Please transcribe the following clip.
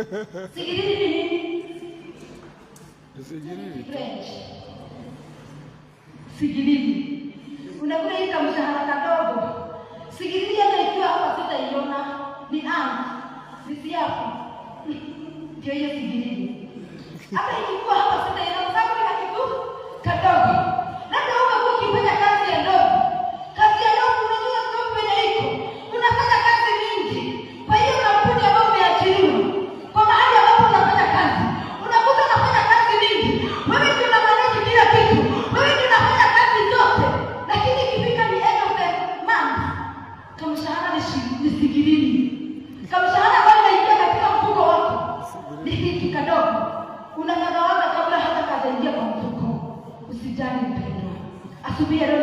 Sigiriri ni nini? Sigiriri. French. Sigiriri. Unakula hii kamshahara kadogo. Sigiriri hata ikiwa hapa sitaiona, ni ant, ni siafu. Ndio hiyo sigiriri. Hata ikikuwa hapa sitaiona kwa sababu ni kitu kadogo. Labda umekuwa ukifanya kazi ya ndogo. Kazi ya ndogo, unajua ndogo penye iko. Unafanya kazi mingi. Kwa hiyo kampuni ambayo umeajiriwa, kwa mahali ambapo unafanya kazi, unakuta unafanya kazi mingi. Wewe ndio unamanage kila kitu. Wewe ndio unafanya kazi zote. Lakini ikifika ni end of the month, kamshahara ni sigiriri. Kamshahara ambayo inaingia katika mfuko wako ni kitu kadogo. Unakagawaza kabla hata kajaingia kwa mfuko. Usijali mpendwa. Asubuhi ya leo